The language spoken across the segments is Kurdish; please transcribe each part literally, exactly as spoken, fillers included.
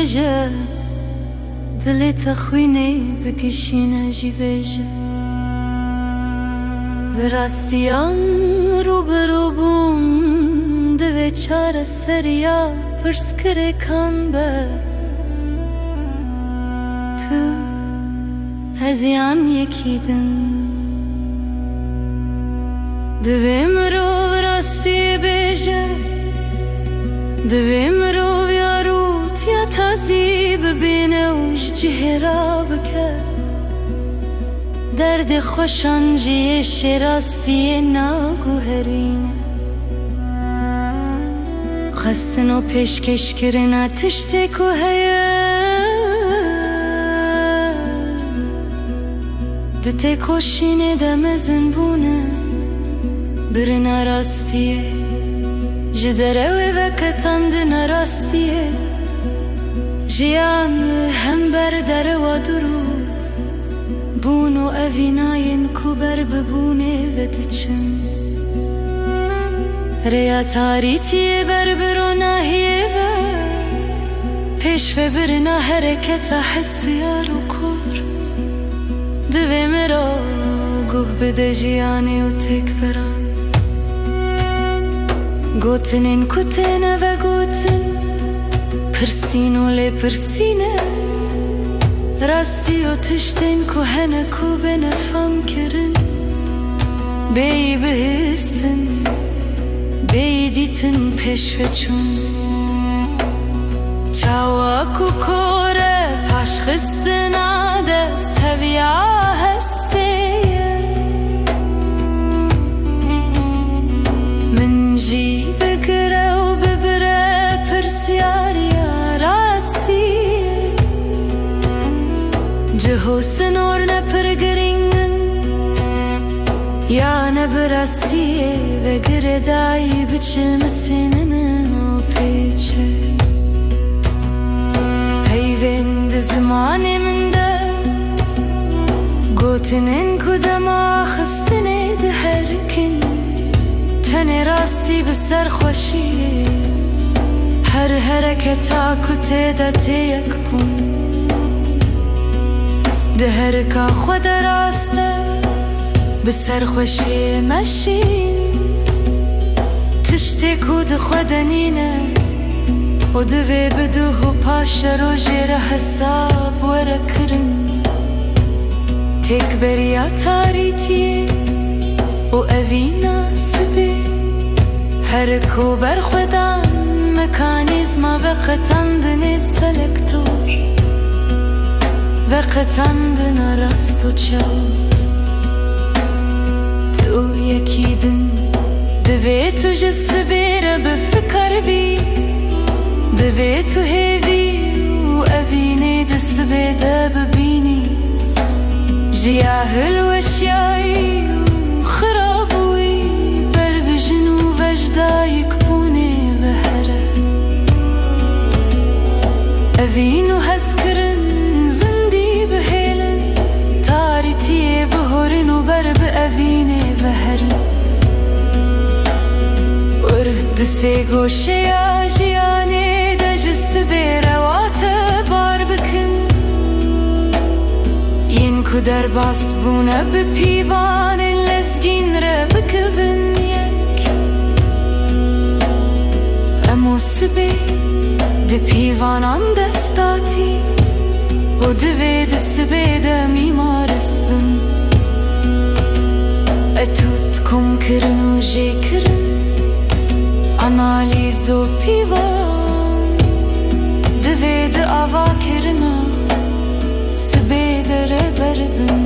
Bêje, dilê te xwînê bikişîne jî bêje. Bi rastiyan rû bi rû bûn divê çareseriya pirsgirêkan be. Tu, ez yan yekî din. Divê mirov rastiyê bêje. Divê mirov ya rût ya tazî bibîne û ji cihê rabike. Derdê xweşan jî yê şêrastiyê naguherîne. Xwestin û pêşkêşkirina tiştê ku heye, di têkoşînê de mezin bûne. Birina rastiyê, ji derewê veketandina rastiyê, jiyan hember derewa dûr û bûn û evînayên ku ber bi bûnê ve diçin. Rêya tarîtiyê ber bi ronahiyê ve, pêşvebirina hereketa hestiyar û kor. Divê mirov guh bide jiyanê û têkberan. Gotinên ku têne vegotin, pirsîn û lêpirsîn e. Rastî û tiştên ku hene ku bêne famkirin, bêyî bihîstin, bêyî dîtin pêşveçûn. Çawa ku kor e paşxistina dest heviya hestê ye. Min jî bigire û bibire pirsyariya rastiyê. Cih û sinor ne pir girîng in, ya ne bi rastiyê ve girêdayî biçilmisînin û pêçe. Peyvên di zimanê min de, gotinên ku dema xistinê diherikin, tenê rastî bi serxweşiyê. Her hereketa ku tê de tê yek bûn, di herika xwe de rast e, bi serxweşiyê meşîn. Tiştê ku di xwe de nîne û divê bi duh û paşerojê re hesab were kirin. Têkberiya tarîtiyê û evîna sibê, her ku berxwedan mekanîzma veqetandinê selektor, veqetandina rast û çewt. Tu yekî din, divê tu ji sibê re bi fikar bî, divê tu hêvî û evînê di sibê de bibînî. Ji ya hilweşiyayî û xirabûyî ber bi jin û vejdayik bûnê ve here. Evîn û hezkirin zindî bihêlin, tarîtiyê bihorin û ber bi evînê ve herin. Wir di sê goşeya jiyanê de ji sibê re wate bar bikin. Yên ku derbas bûne bi pîvanên lezgîn re bikevin yek. Em û sibê di pîvanan dest datî û divê di sibê de mîmarist bin. Etût komkirin û jêkirin, analîz û pîvan divê di avakirina sibê de rêber bin.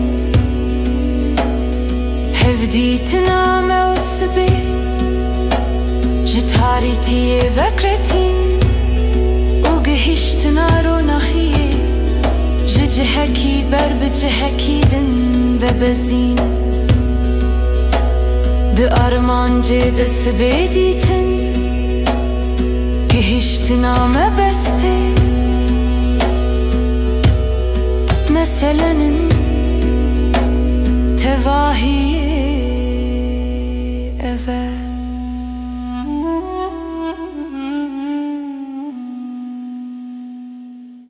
Hevdîtina me û sibê ji tarîtiyê veqetîn û gihiştina ronahiyê ji cihekî ber bi cihekî din vebezîn. Di armancê de sibê dîtin, gihiştina mebestê meselenin tevahiyê ev e.